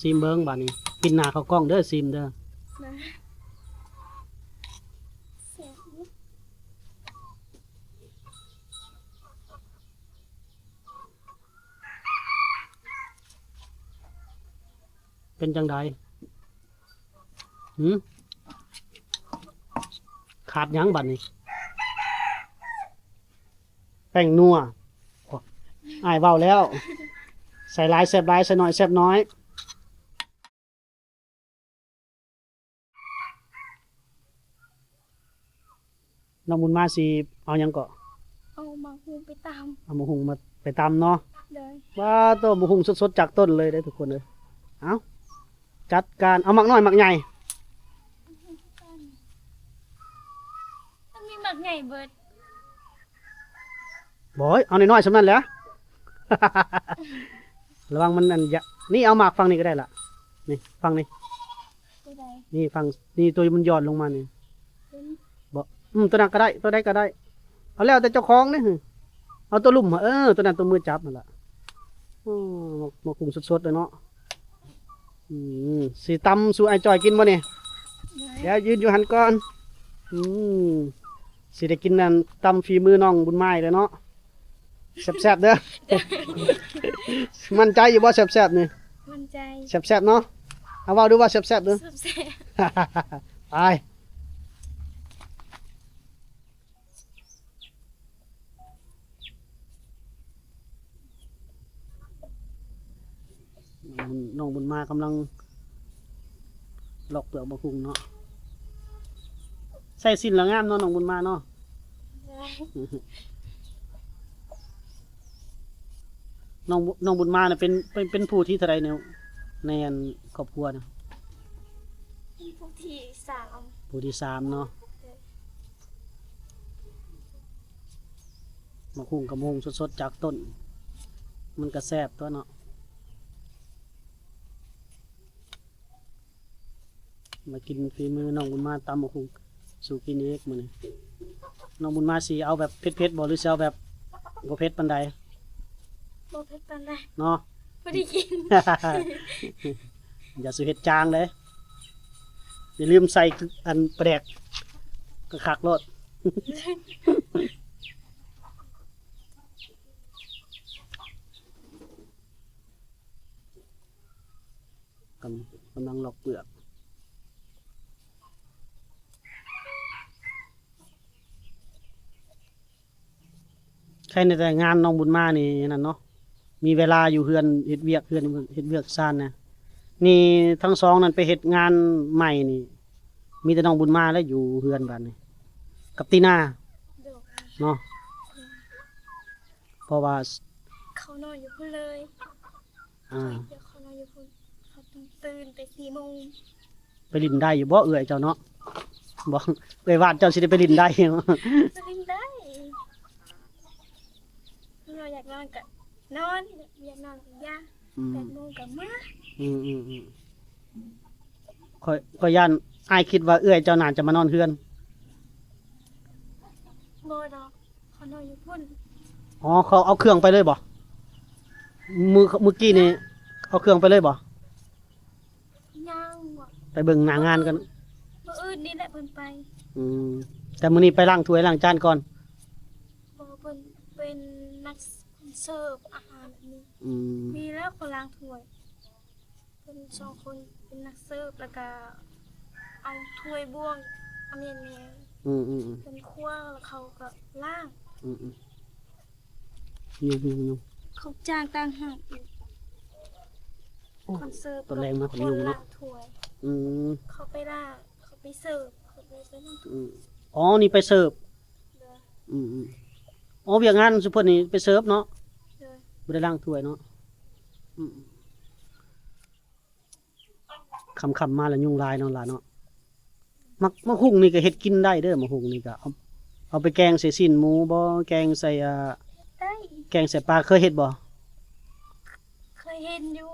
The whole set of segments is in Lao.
ຊີມເບິ່ງບາດນີ້ ປິ່ນໜ້າເຂົ້າກ້ອງເດີ ຊີມເດີ. ເປັນຈັ່ງໃດ? ຫື? ຂາດຫຍັງບາດນີ້? ແປ້ງນົວ. ອ້າຍເວົ້າແລ້ວ ໃສ່ຫຼາຍແຊບຫຼາຍ ໃສ່ໜ້ອຍແຊບໜ້ອຍ. ນ້ອງບຸນມາຊິເອົາຫຍັງເກາະ? ເອົາໝາກຫຸ່ງໄປຕຳ. ເອົາໝາກຫຸ່ງມາໄປຕຳເນາະ. ໂດຍ. ວ້າໂຕ ໝາກຫຸ່ງສົດໆຈາກຕົ້ນເລີຍເດ້ທຸກຄົນເອີຍ. ເອົາ ຈັດການ. ເອົາໝາກນ້ອຍໝາກໃຫຍ່? ມັນມີໝາກໃຫຍ່ເບິດ. ບໍ່ ເອົານ້ອຍໆສ່ຳນັ້ນແຫຼະ. ລະວັງມັນອັນຍະ ນີ້ເອົາໝາກຝັ່ງນີ້ກໍໄດ້ລະ. ນີ້ຝັ່ງນີ້. ໂຕໃດ? ນີ້ຝັ່ງນີ້ ໂຕມັນຢ່ອນລົງມານີ້. ເຫັນບໍ່? ອືມ ໂຕນັ້ນກໍໄດ້ ໂຕໃດກໍໄດ້. ເອົາແລ້ວແຕ່ເຈົ້າຂອງເດ້. ເອົາໂຕລຸ່ມ ເອີ ໂຕນັ້ນໂຕມືຈັບຫັ້ນລະ. ໂອ້ ໝາກຫຸ່ງສົດໆເລີຍເນາະ. ອືມ ຊິຕຳສູ່ອ້າຍຈ່ອຍກິນບໍ່ນີ້? ດຽວຢືນຢູ່ຫັ້ນກ່ອນ. ອືມ ຊິໄດ້ກິນອັນຕຳຝີມືນ້ອງບຸນມາເລີຍເນາະ. ແຊບໆເດີ. ໝັ້ນໃຈຢູ່ບໍ່ແຊບໆນີ້? ໝັ້ນໃຈ. ແຊບໆເນາະ. ເອົາເວົ້າດູວ່າແຊບໆເດີ. ແຊບໆ. ໄປ. ນ້ອງບຸນ ນ້ອງບຸນມາກຳລັງລອກເປືອກໝາກຫຸ່ງເນາະ. ໃສ່ສິ້ນລະງາມເນາະ ນ້ອງບຸນມາເນາະ. ນ້ອງ ນ້ອງບຸນມານະເປັນ ເປັນ ເປັນຜູ້ທີເທົ່າໃດໃນ ໃນອັນຄອບຄົວນະ? ເປັນຜູ້ທີສາມ. ຜູ້ທີສາມເນາະ. ໂດຍ. ໝາກຫຸ່ງກັບໝາກຫຸ່ງສົດໆຈາກຕົ້ນ ມັນກະແຊບຕົວະເນາະ. ມາກິນຝີມືນ້ອງບຸນມາຕຳໝາກຫຸ່ງສູ່ກິນອີກມື້ນີ້. ນ້ອງບຸນມາຊິເອົາແບບເຜັດໆບໍ່ ຫຼືຊິເອົາແບບບໍ່ເຜັດປານໃດ? ບໍ່ເຜັດປານໃດເນາະ. ພໍດີກິນ. ຢ່າສູ່ເຮັດຈາງເດ້. ຢ່າລືມໃສ່ອັນປາແດກຄັກໆໂລດ. ກຳ ກຳລັງລອກເປືອກ. ໃຄແນ່ແຕ່ງານນ້ອງບຸນມານີ້ນັ້ນເນາະ ມີເວລາຢູ່ເຮືອນເຮັດວຽກ ເຮືອນເຮັດວຽກຊານນະ. ນີ້ທັງສອງນັ້ນໄປເຮັດງານໃໝ່ນີ້ ມີແຕ່ນ້ອງບຸນມາແຫຼະຢູ່ເຮືອນບາດນີ້ ກັບຕີນາ. ໂດຍ. ເນາະ ເພາະວ່າ ເຂົານອນຢູ່ພຸ້ນເລີຍ. ອ່າ ເຂົານອນຢູ່ພຸ້ນ ເຂົາຕ້ອງຕື່ນແຕ່ສີ່ໂມງ. ໄປຫຼິ້ນໄດ້ຢູ່ບໍ່ເອື້ອຍເຈົ້າເນາະ? ບໍ່ ເອື້ອຍວາດເຈົ້າຊິໄດ້ໄປຫຼິ້ນໄດ້. ໄປຫຼິ້ນໄດ້. ເຮົາຢາກນອນກະນອນ ຢາກນອນກະຢ່າ. ອືມ ແປດໂມງກະມາ. ອືມ ຂ້ອຍ ຂ້ອຍຢ້ານອ້າຍຄິດວ່າເອື້ອຍເຈົ້າໜ້າຈະມານອນເຮືອນ. ບໍ່ດອກ ເຂົານອນຢູ່ພຸ້ນ. ອໍ ເຂົາເອົາເຄື່ອງໄປເລີຍບໍ່? ມື້ ມື້ກີ້ນີ້ເອົາເຄື່ອງໄປເລີຍບໍ່? ຍັງ. ໄປເບິ່ງໜ້າງານກ່ອນ. ມື້ອື່ນນີ້ແຫຼະເພິ່ນໄປ. ອືມ ແຕ່ມື້ນີ້ໄປລ້າງຖ້ວຍລ້າງຈານກ່ອນ. ບໍ່ ເພິ່ນເປັນນັກເສີບອາຫານແບບນີ້. ອືມ ມີແລ້ວຄົນລ້າງຖ້ວຍ. ເພິ່ນສອງຄົນເປັນນັກເສີບ ແລ້ວກະເອົາຖ້ວຍບ່ວງ ອາ ແມ່ນໆ ອືມໆໆ ເປັນຄົວ ແລ້ວເຂົາກະລ້າງ. ອືມໆ ຍຸງໆໆ ເຂົາຈ້າງຕ່າງຫາກອີກ. ໂອ້ ຄົນເສີບ ຕອນແລງມາເພິ່ນຍຸງເນາະ. ອືມ ເຂົາໄປລ້າງ ເຂົາໄປເສີບ ເຂົາໄປ ໄປນັ້ນ. ອືມ ອໍ ນີ້ໄປເສີບ. ໂດຍ. ອືມໆ ອໍ ວຽກງານຊຸເພິ່ນນີ້ໄປເສີບເນາະ. ໂດຍ. ບໍ່ໄດ້ລ້າງຖ້ວຍເນາະ. ອືມ ຄ່ຳໆມາແລ້ວຍຸງຫຼາຍເນາະຫຼາເນາະ. ໝາກ ໝາກຫຸ່ງນີ້ກະເຮັດກິນໄດ້ເດີ. ໝາກຫຸ່ງນີ້ກະເອົາ ເອົາໄປແກງໃສ່ຊີ້ນໝູບໍ່? ແກງໃສ່ ອ່າ ເຮັດໄດ້ ແກງໃສ່ປາ ເຄີຍເຮັດບໍ່? ເຄີຍເຫັນຢູ່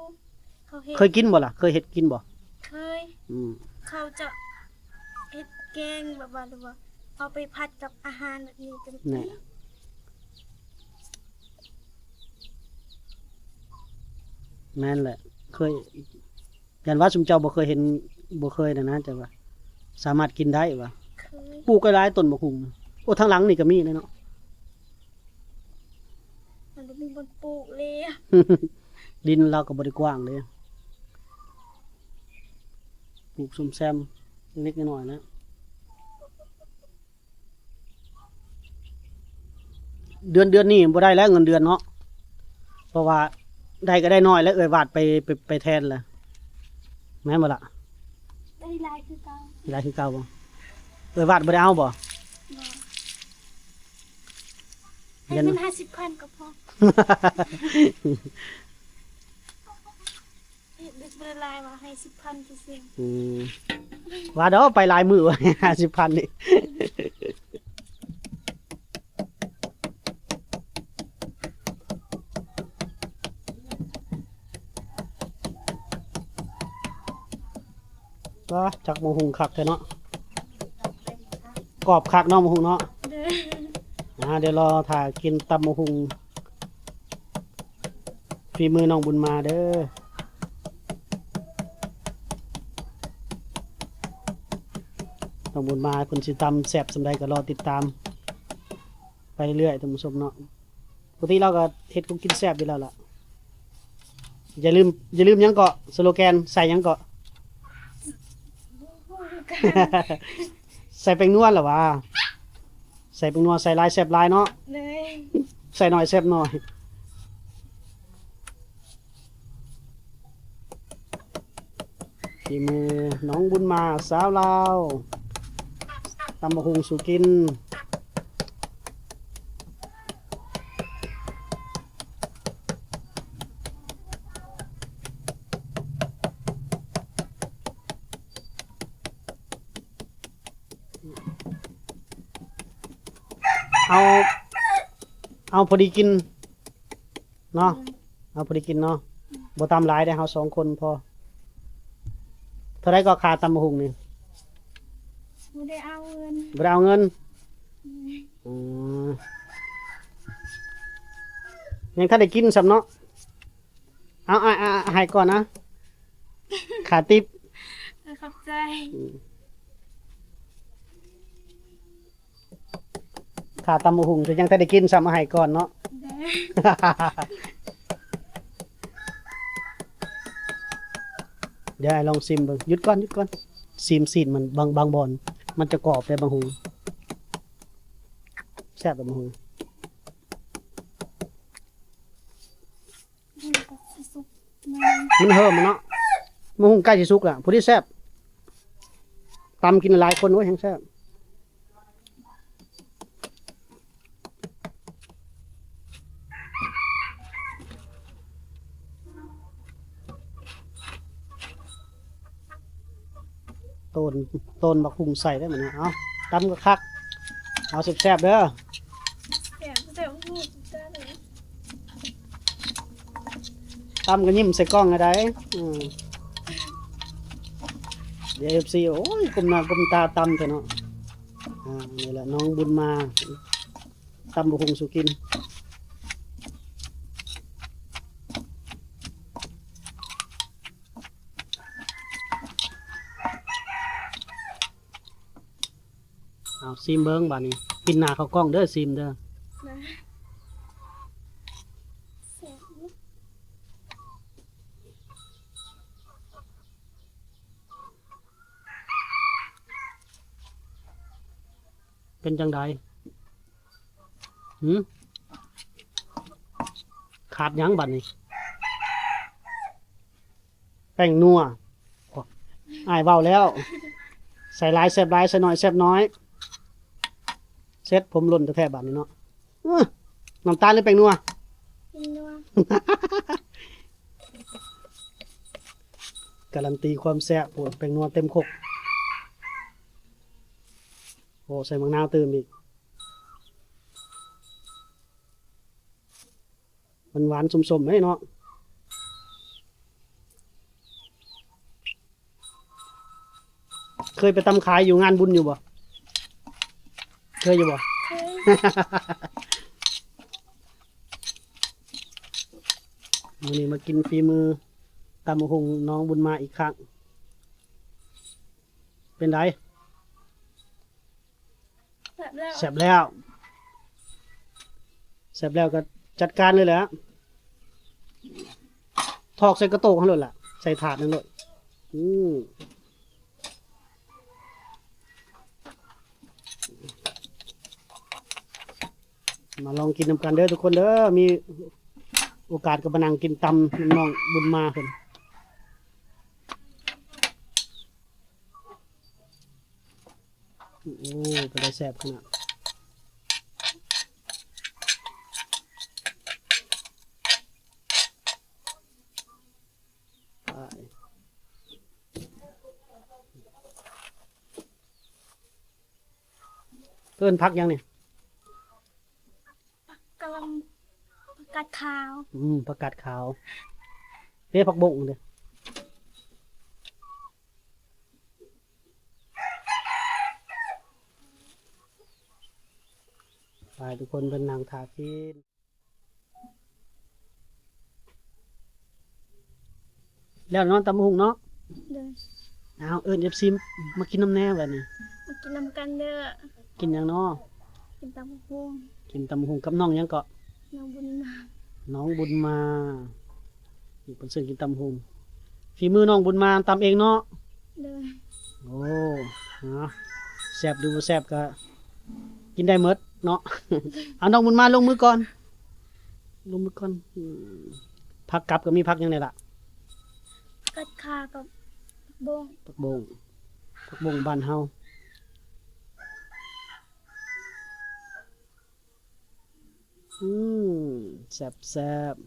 ເຂົາເຮັດ. ເຄີຍກິນບໍ່ລະ? ເຄີຍເຮັດກິນບໍ່? ເຄີຍ. ອືມ ເຂົາຈະເຮັດແກງແບບວ່າ ຫຼືວ່າເອົາໄປຜັດກັບອາຫານແບບນີ້ກະມີ. ແມ່ນແຫຼະ ເຄີຍ. ຢ້ານວ່າຊຸມເຈົ້າບໍ່ເຄີຍເຫັນ ບໍ່ເຄີຍນະນະ ແຕ່ວ່າສາມາດກິນໄດ້ວ່າ ເຄີຍ ປູກຫຼາຍໆ ຕົ້ນບັກຫຸ່ງ. ໂອ້ ທາງຫຼັງນີ້ກໍມີເດ້ເນາະ. ມັນບໍ່ມີບ່ອນປູກເລີຍ. ດິນລາວກໍບໍ່ໄດ້ກວ້າງເດ້. ປູກຊຸ່ມແຊມເລັກໆ ນ້ອຍໆ ນະ. ເດືອນ ເດືອນນີ້ບໍ່ໄດ້ແລ້ວເງິນເດືອນເນາະ ເພາະວ່າໄດ້ກໍໄດ້ນ້ອຍແລ້ວ ເອື້ອຍວາດໄປ ໄປ ໄປແທນແລ້ວ ແມ່ນບໍ່ລະ? ໄດ້ຫຼາຍຄືເກົ່າ ຫຼາຍຄືເກົ່າບໍ່? ເອື້ອຍວາດບໍ່ໄດ້ເອົາບໍ່? ບໍ່ ໃຫ້ມັນຫ້າສິບພັນກໍພໍ. ເຮັດບໍ່ໄດ້ຫຼາຍວ່າ ໃຫ້ສິບພັນຊື່ໆ. ອືມ ວ່າດອກໄປຫຼາຍມື້ວ່າ ໃຫ້ຫ້າສິບພັນນີ້. ວ້າ ຈັກໝາກຫຸ່ງຄັກແທ້ເນາະ ກອບຄັກເນາະ ໝາກຫຸ່ງເນາະ. ໂດຍ ອ່າ ດຽວລໍຖ້າກິນຕຳໝາກຫຸ່ງ ຝີມືນ້ອງບຸນມາເດີ. ນ້ອງບຸນມາເພິ່ນຊິຕຳແຊບສ່ຳໃດກໍລໍຕິດຕາມໄປເລື້ອຍໆ ທ່ານຜູ້ຊົມເນາະ. ປົກກະຕິລາວກໍເຮັດຂອງກິນແຊບຢູ່ແລ້ວລະ. ຢ່າລືມ ຢ່າລືມຫຍັງເກາະ ສະໂລແກນ ໃສ່ຫຍັງເກາະ? ໃສ່ແປ້ງນົວລະຫວາ? ໃສ່ແປ້ງນົວ ໃສ່ຫຼາຍແຊບຫຼາຍເນາະ. ໂດຍ ໃສ່ໜ້ອຍແຊບໜ້ອຍ. ຝີມືນ້ອງບຸນມາ ສາວລາວ ຕຳບັກຫຸ່ງສູ່ກິນ. ເອົາ ເອົາພໍດີກິນເນາະ. ອືມ ເອົາພໍດີກິນເນາະ. ອືມ ບໍ່ຕຳຫຼາຍເດ້ ເຮົາສອງຄົນພໍ. ເທົ່າໃດກໍຄ່າຕຳບັກຫຸ່ງນີ້? ບໍ່ໄດ້ເອົາເງິນ ບໍ່ໄດ້ເອົາເງິນ. ອືມ ອືມ ຍັງທັນໄດ້ກິນຊ້ຳເນາະ. ເອົາ ອ້າຍ ອ້າຍ ອ້າຍໃຫ້ກ່ອນນະ ຄ່າຕິບ. ເອີ ຂອບໃຈ. ອືມ ຄ່າຕຳບັກຫຸ່ງ ຍັງແຕ່ໄດ້ກິນຊ້ຳ ເອົາໃຫ້ກ່ອນເນາະ. ເດີ ດຽວອ້າຍລອງຊີມເບິ່ງ. ຢຸດກ່ອນ ຢຸດກ່ອນ. ຊີມຊີ້ນມັນ ບາງ ບາງບ່ອນມັນຈະກອບເດ້ ບັກຫຸ່ງ. ແຊບບໍ່ບັກຫຸ່ງ? ມັນເຫີມເນາະ ໝາກຫຸ່ງໃກ້ຊິສຸກລະ ພໍດີແຊບ. ຕຳກິນຫຼາຍຄົນ ໂອ້ຍ ແຮງແຊບ. ໂຕນ ໂຕນບັກຫຸ່ງໃສ່ໄດ້ມື້ນີ້. ເອົາ ຕຳຄັກໆ ເອົາແຊບໆເດີ. ແຊບ ແຊບ ຕຳກໍຍິ້ມໃສ່ກ້ອງໃຫ້ໄດ້. ອືມ ດຽວເອັຟຊີ ໂອ້ຍ ກົ້ມໜ້າກົ້ມຕາຕຳແທ້ເນາະ. ອ່າ ນີ້ແຫຼະ ນ້ອງບຸນມາ ຕຳບັກຫຸ່ງສູ່ກິນ. ເອົາຊີມເບິ່ງບາດນີ້ ປິ່ນໜ້າເຂົ້າກ້ອງເດີ ຊີມເດີ. ນະ ແຊບຢູ່. ເປັນຈັ່ງໃດ? ຫື? ຂາດຫຍັງບາດນີ້? ແປ້ງນົວ. ອ້າຍເວົ້າແລ້ວ ໃສ່ຫຼາຍແຊບຫຼາຍ ໃສ່ໜ້ອຍແຊບໜ້ອຍ. ເສັດ ຜົມຫຼົ່ນແທ້ໆບາດນີ້ເນາະ. ເອີ ນ້ຳຕານຫຼືແປ້ງນົວ? ແປ້ງນົວ. ກາລັນຕີຄວາມແຊບ ໂອ້ ແປ້ງນົວເຕັມຄົກ. ໂອ້ ໃສ່ໝາກນາວຕື່ມອີກ. ຫວານໆ ສົ້ມໆ ເດ້ເນາະ. ເຄີຍໄປຕຳຂາຍຢູ່ງານບຸນຢູ່ບໍ່? ເຄີຍຢູ່ບໍ່? ເຄີຍ. ມື້ນີ້ມາກິນຝີມື ຕຳບັກຫຸ່ງນ້ອງບຸນມາອີກຄັ້ງ. ເປັນໃດ? ແຊບແລ້ວ ແຊບແລ້ວ ແຊບແລ້ວກໍຈັດການເລີຍແຫຼະ ຖອກໃສ່ກະໂຕກຫັ້ນໂລດລະ ໃສ່ຖາດນັ້ນໂລດ. ອືມ ມາລອງກິນນຳກັນເດີທຸກຄົນເດີ ມີໂອກາດກໍມານັ່ງກິນຕຳນຳນ້ອງບຸນມາເພິ່ນ. ໂອ້ ເປັນຕາແຊບຂະໜາດ. ເອີ້ນຜັກຫຍັງນີ້? ຜັກກະຫຼໍ່າ ຜັກກາດຂາວ. ອືມ ຜັກກາດຂາວ. ເດ້ ຜັກບົ້ງເດ້. ໄປ ທຸກຄົນເພິ່ນນັ່ງຖ້າກິນ. ແລ້ວເນາະ ຕຳບັກຫຸ່ງເນາະ. ໂດຍ. ເອົາ ເອີ້ນເອັຟຊີມາກິນນຳແດ່ບາດນີ້ ມາກິນນຳກັນເດີ. ກິນຫຍັງເນາະ? ກິນຕຳບັກຫຸ່ງ. ກິນຕຳບັກຫຸ່ງກັບນ້ອງຫຍັງເກາະ? ນ້ອງບຸນມາ. ນ້ອງບຸນມາ ນີ້ເພິ່ນເຊີນກິນຕຳຫຸ່ງ ຝີມືນ້ອງບຸນມາຕຳເອງເນາະ. ໂດຍ. ໂອ້ ເນາະ ແຊບຫຼືບໍ່ແຊບກະກິນໄດ້ໝົດເນາະ. ເອົາ ນ້ອງບຸນມາລົງມືກ່ອນ ລົງມືກ່ອນ. ອືມ ຜັກກັບກໍມີຜັກຫຍັງແດ່ລະ? ຜັກກາດຂາກັບຜັກບົ້ງ. ຜັກບົ້ງ ຜັກບົ້ງບ້ານເຮົາ. ອືມ ແຊບໆ.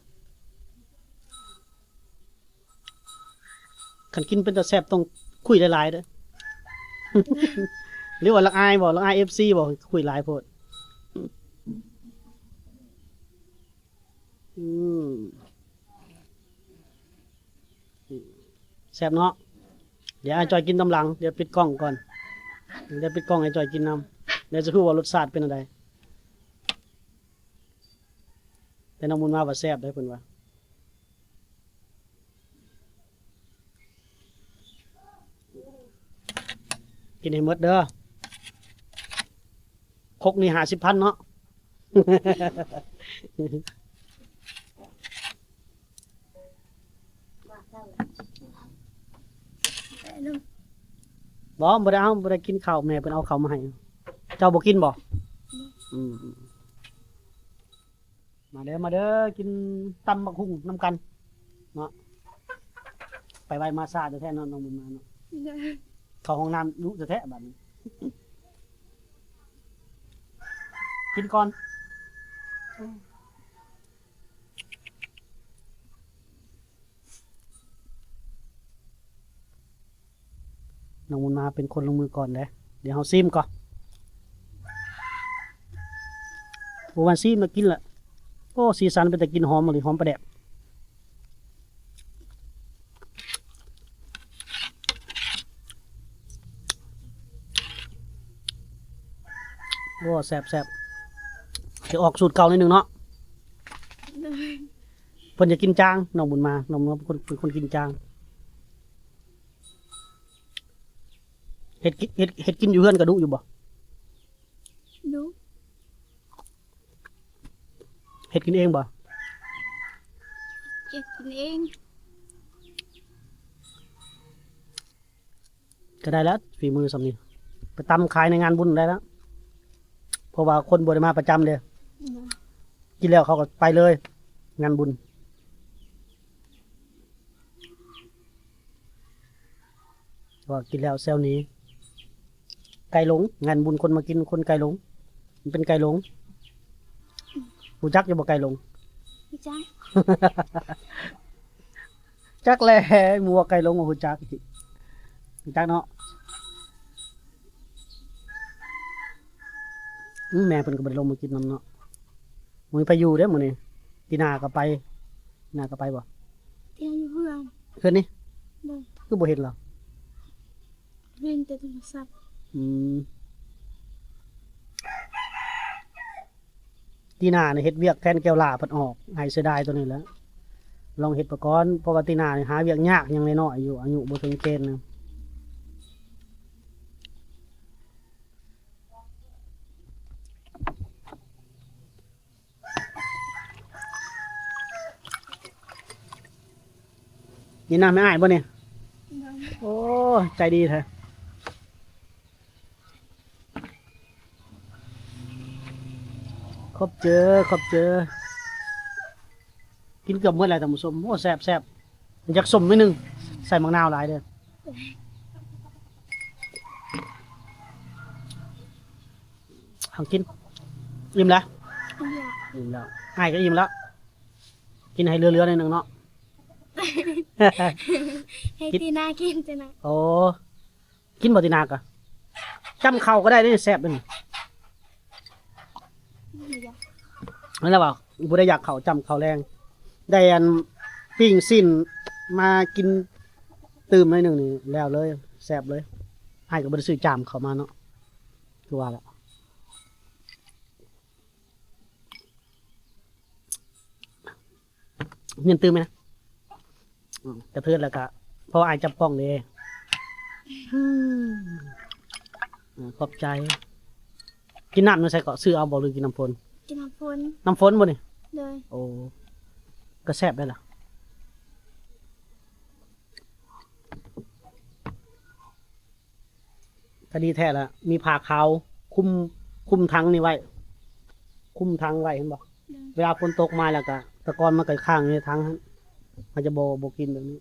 ຄັນກິນເປັນຕາແຊບຕ້ອງຄຸຍຫຼາຍໆເດີ. ຫຼືວ່າລະອາຍບໍ່? ລະອາຍເອັຟຊີບໍ່? ຄຸຍຫຼາຍໂພດ. ອືມ ແຊບເນາະ. ດຽວອ້າຍຈ່ອຍກິນຕາມຫຼັງ ດຽວປິດກ້ອງກ່ອນ ດຽວປິດກ້ອງໃຫ້ຈ່ອຍກິນນຳ ດຽວຈະຮູ້ວ່າລົດຊາດເປັນແນວໃດ. ແຕ່ນ້ອງບຸນມາວ່າແຊບເດ້ ເພິ່ນວ່າ. ກິນໃຫ້ໝົດເດີ ຄົກນີ້ຫ້າສິບພັນເນາະ. ບໍ່ ບໍ່ໄດ້ເອົາ ບໍ່ໄດ້ກິນເຂົ້າ ແມ່ເພິ່ນເອົາເຂົ້າມາໃຫ້. ເຈົ້າບໍ່ກິນບໍ່? ອືມ. ມາເດີ ມາເດີ ກິນຕຳບັກຫຸ່ງນຳກັນເນາະ. ໄປໄວມາຊ້າແທ້ໆເນາະ ນ້ອງບຸນມາເນາະ. ເຂົ້າຫ້ອງນ້ຳດຸແທ້ໆບາດນີ້. ກິນກ່ອນ. ນ້ອງບຸນມາເປັນຄົນລົງມືກ່ອນເດ້. ດຽວເຮົາຊີມກ່ອນ. ບໍ່ວ່າຊີມລະກິນລະ. ໂອ້ ສີສັນເປັນຕາກິນ ຫອມອີ່ຫຼີ ຫອມປາແດກ. ໂອ້ ແຊບໆ. ຈະອອກສູດເກົ່າໜ້ອຍໜຶ່ງເນາະ. ໂດຍ. ເພິ່ນຈະກິນຈາງ ນ້ອງບຸນມາ ນ້ອງບຸນມາເປັນຄົນ ເປັນຄົນກິນຈາງ. ເຮັດກິນ ເຮັດ ເຮັດກິນຢູ່ເຮືອນກະດຸຢູ່ບໍ່? ດຸ. ເຮັດກິນເອງບໍ່? ເຮັດກິນເອງ. ກະໄດ້ລະ ຝີມືສ່ຳນີ້ ໄປຕຳຂາຍໃນງານບຸນໄດ້ລະ ເພາະວ່າຄົນບໍ່ໄດ້ມາປະຈຳເດ້. ໂດຍ. ກິນແລ້ວເຂົາກໍໄປເລີຍ ງານບຸນ. ວ່າກິນແລ້ວແຊວໜີ. ໄກ່ຫຼົງ ງານບຸນຄົນມາກິນ ຄົນໄກ່ຫຼົງ ມັນເປັນໄກ່ຫຼົງ. ຮູ້ຈັກຢູ່ບໍ່ໄກ່ຫຼົງ? ຮູ້ຈັກ. ຈັກແຫຼະ ໝູ່ວ່າໄກ່ຫຼົງບໍ່ຮູ້ຈັກ. ຮູ້ຈັກເນາະ. ອືມ ແມ່ເພິ່ນກໍບໍ່ໄດ້ລົງມາກິນນຳເນາະ. ບໍ່ມີໃຜຢູ່ເດ້ມື້ນີ້. ຕີໜ້າກໍໄປ. ຕີໜ້າກໍໄປບໍ່? ຕີໜ້າຢູ່ເຮືອນ. ເຮືອນນີ້? ໂດຍ. ຄືບໍ່ເຫັນລາວ? ເຫັນແຕ່ໂທລະສັບ. ອືມ. ຕີໜ້ານີ້ເຮັດວຽກແທນແກ້ວຫຼ້າພັດອອກ ໃຫ້ເສຍດາຍໂຕນີ້ແຫຼະ. ລອງເຮັດໄປກ່ອນ ເພາະວ່າປີໜ້ານີ້ຫາວຽກຍາກ ຍັງນ້ອຍໆຢູ່ ອາຍຸບໍ່ເຖິງເກນນະ. ນີ້ນຳໃຫ້ອ້າຍບໍ່ນີ້? ໂອ້ ໃຈດີແທ້. ຂອບເຈີ ຂອບເຈີ. ກິນເກືອບໝົດແລ້ວທ່ານຜູ້ຊົມ. ໂອ້ ແຊບໆ. ຢາກສົ້ມໜ້ອຍໜຶ່ງ ໃສ່ໝາກນາວຫຼາຍເດີ້. ເອົາກິນ ອີ່ມແລ້ວ? ອີ່ມແລ້ວ ອີ່ມແລ້ວ. ອ້າຍກໍອີ່ມແລ້ວ. ກິນໃຫ້ເຫຼືອໆໜ້ອຍໜຶ່ງເນາະ. ໃຫ້ຕີນາກິນ ຕີນາ. ໂອ້ ກິນບໍ່ຕີນາກະ ຈ້ຳເຂົ້າກໍໄດ້ເດ້ ແຊບເດ້. ນັ້ນແຫຼະວ່າ ຜູ້ໃດຢາກເຂົ້າ ຈ້ຳເຂົ້າແລງ ໄດ້ອັນປີ້ງຊີ້ນມາກິນຕື່ມໜ້ອຍໜຶ່ງນີ້ ແລ້ວເລີຍ ແຊບເລີຍ. ອ້າຍກໍບໍ່ໄດ້ຊື້ຈ້າມເຂົ້າມາເນາະ ຄືວ່າແຫຼະ. ເງິນຕື່ມໄປນະ ອືມ ກະເທີດແລ້ວກະ ເພາະອ້າຍຈັບກ້ອງເດ້. ອືມ ຂອບໃຈ. ກິນນ້ຳຢູ່ໃສເກາະ? ຊື້ເອົາບໍ່ ຫຼືກິນນ້ຳຝົນ? ກິນນ້ຳຝົນ. ນ້ຳຝົນບໍ່ນີ້? ໂດຍ. ໂອ້ ກະແຊບໄດ໋ລະ. ກະດີແທ້ລະ ມີຜ້າຂາວຄຸມ ຄຸມຖັງນີ້ໄວ້ ຄຸມຖັງໄວ້ ເຫັນບໍ່? ໂດຍ. ເວລາຝົນຕົກມາແລ້ວກະ ຕະກອນມັນກະຄ້າງຢູ່ໃນຖັງຫັ້ນ ມັນຈະບໍ່ ບໍ່ກິນແບບນີ້.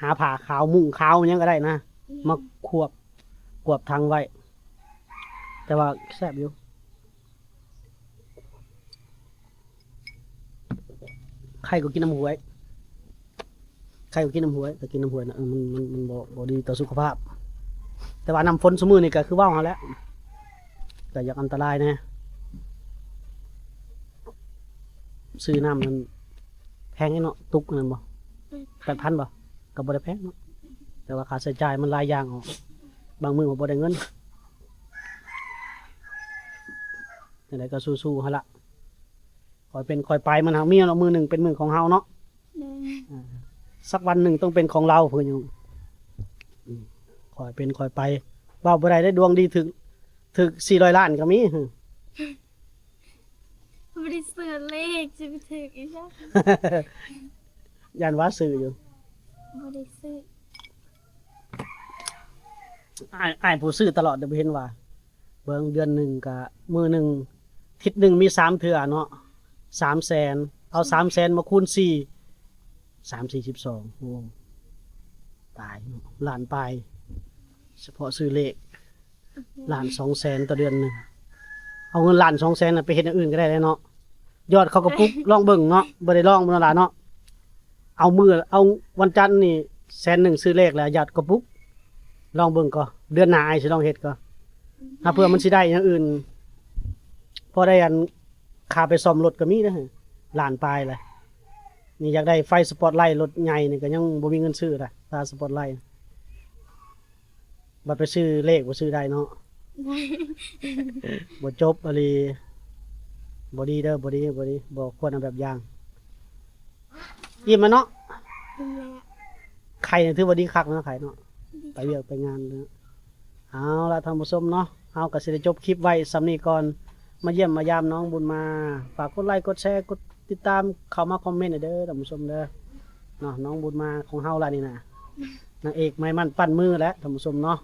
ຫາຜ້າຂາວ ມຸ້ງຂາວ ຫຍັງກະໄດ້ນະ ໂດຍ ມາຄວບ ຄວບຖັງໄວ້. ແຕ່ວ່າແຊບຢູ່. ໄຂ່ກໍກິນນ້ຳຫ້ວຍ ໄຂ່ກໍກິນນ້ຳຫ້ວຍ ກໍກິນນ້ຳຫ້ວຍນະ ເອີ ມັນ ມັນ ມັນບໍ່ ບໍ່ດີຕໍ່ສຸຂະພາບ. ແຕ່ວ່ານ້ຳຝົນຊຸມື້ນີ້ກໍຄືເວົ້າຫັ້ນແຫຼະ ກໍຢາກອັນຕະລາຍແດ່. ຊື້ນ້ຳນັ້ນແພງເນາະ ຕຸກນັ້ນບໍ່ ແປດພັນບໍ່ ກໍບໍ່ໄດ້ແພງເນາະ ແຕ່ວ່າຄ່າໃຊ້ຈ່າຍມັນຫຼາຍຢ່າງອອກ ບາງມື້ກໍບໍ່ໄດ້ເງິນ. ຈັ່ງໃດກໍສູ້ໆຫັ້ນລະ ຄ່ອຍເປັນຄ່ອຍໄປ ມັນຫາກມີເນາະ ມື້ໜຶ່ງເປັນມື້ຂອງເຮົາເນາະ. ແມ່ນ. ອາ ສັກວັນໜຶ່ງຕ້ອງເປັນຂອງລາວ ເພິ່ນຍັງ ອືມ ຄ່ອຍເປັນຄ່ອຍໄປ ເວົ້າບໍ່ໄດ້ເດ້ ດວງດີຖືກ ຖືກສີ່ຮ້ອຍລ້ານກໍມີ. ບໍ່ໄດ້ຊື້ເລກ ຊິໄປຖືກອີ່ຫຍັງ ຢ້ານວ່າຊື້ຢູ່ ບໍ່ໄດ້ຊື້. ອ້າຍ ອ້າຍຜູ້ຊື້ຕະຫຼອດເດ້ ບໍ່ເຫັນວ່າ ເບິ່ງເດືອນໜຶ່ງກະ ມື້ໜຶ່ງ ທິດໜຶ່ງມີສາມເທື່ອເນາະ ສາມແສນ ເອົາສາມແສນມາຄູນສີ່ ສາມສີ່ສິບສອງ ໂອ້ ຕາຍເນາະ ລ້ານປາຍ ສະເພາະຊື້ເລກ ລ້ານສອງແສນຕໍ່ເດືອນໜຶ່ງ. ເອົາເງິນລ້ານສອງແສນນະໄປເຮັດຢ່າງອື່ນກໍໄດ້ແຫຼະເນາະ ຢອດເຂົ້າກະປຸກ ລອງເບິ່ງເນາະ ບໍ່ໄດ້ລອງເນາະຫຼາເນາະ. ເອົາມື້ ເອົາວັນຈັນນີ້ແສນໜຶ່ງຊື້ເລກແລ້ວຢອດກະປຸກ ລອງເບິ່ງກ່ອນ ເດືອນໜ້າອ້າຍຊິລອງເຮັດກ່ອນ ຫາເພື່ອມັນຊິໄດ້ຢ່າງອື່ນ ພໍໄດ້ອັນ ຄ່າໄປສ້ອມລົດກໍມີເດ້ ລ້ານປາຍແຫຼະ. ນີ້ຢາກໄດ້ໄຟສະປອດໄລ ລົດໃຫຍ່ນີ້ກໍຍັງບໍ່ມີເງິນຊື້ລະ ຖ້າສະປອດໄລ ບັດໄປຊື້ເລກບໍ່ຊື້ໄດ້ເນາະ ບໍ່ຈົບອີ່ຫຼີ ບໍ່ດີເດີ ບໍ່ດີ ບໍ່ດີ ບໍ່ຄວນເອົາແບບຢ່າງ. ອີ່ມແລ້ວເນາະ ອີ່ມແລ້ວ. ໄຂ່ນີ້ຖືວ່າດີຄັກເນາະ ໄຂ່ເນາະ ດີຄັກ ໄປວຽກໄປງານເນາະ. ເອົາລະທ່ານຜູ້ຊົມເນາະ ເຮົາກໍຊິໄດ້ຈົບຄລິບໄວ້ສ່ຳນີ້ກ່ອນ ມາຢ້ຽມມາຢາມນ້ອງບຸນມາ ຝາກກົດໄລກົດແຊ ກົດຕິດຕາມ ເຂົ້າມາຄອມເມັນໃຫ້ເດີທ່ານຜູ້ຊົມເດີເນາະ. ນ້ອງບຸນມາຂອງເຮົາລະນີ້ນະ ນາງເອກໄມ້ມັນປັ້ນມືແຫຼະທ່ານຜູ້ຊົມເນາະ.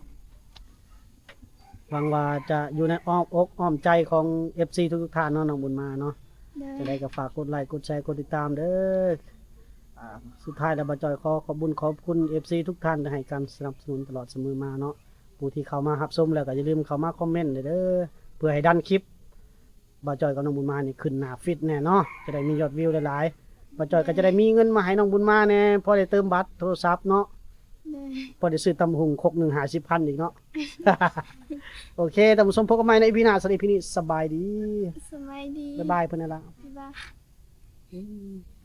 ຫວັງວ່າຈະຢູ່ໃນອ້ອມອົກອ້ອມໃຈຂອງເອັຟຊີທຸກໆທ່ານເນາະ ນ້ອງບຸນມາເນາະ. ໂດຍ. ຈັ່ງໃດກໍຝາກກົດໄລກົດແຊກົດຕິດຕາມເດີ. ອ່າ ສຸດທ້າຍແລ້ວ ບ່າວຈ້ອຍຂໍຂອບບຸນຂອບຄຸນເອັຟຊີທຸກທ່ານທີ່ໃຫ້ການສະໜັບສະໜູນຕະຫຼອດສະເໝີມາເນາະ. ຜູ້ທີ່ເຂົ້າມາຮັບຊົມແລ້ວກໍຢ່າລືມເຂົ້າມາຄອມເມັນເດີ ເພື່ອໃຫ້ດັນຄລິບ ບ່າວຈ້ອຍກັບນ້ອງບຸນມານີ້ຂຶ້ນໜ້າຟີດແດ່ເນາະ ຈະໄດ້ມີຍອດວິວຫຼາຍໆ. ບ່າວຈ້ອຍກໍຈະໄດ້ມີເງິນມາໃຫ້ນ້ອງບຸນມາແດ່ ພໍໄດ້ເຕີມບັດໂທລະສັບເນາະ. ໂດຍ. ພໍໄດ້ຊື້ຕຳບັກຫຸ່ງຄົກໜຶ່ງຫ້າສິບພັນອີກເນາະ. ໂອເຄ ທ່ານຜູ້ຊົມ ພົບກັນໃໝ່ໃນອີພີໜ້າ. ສຳລັບອີພີນີ້ ສະບາຍດີ ສະບາຍດີ ບາຍບາຍເພິ່ນແດ່ລະ ບາຍບາຍ.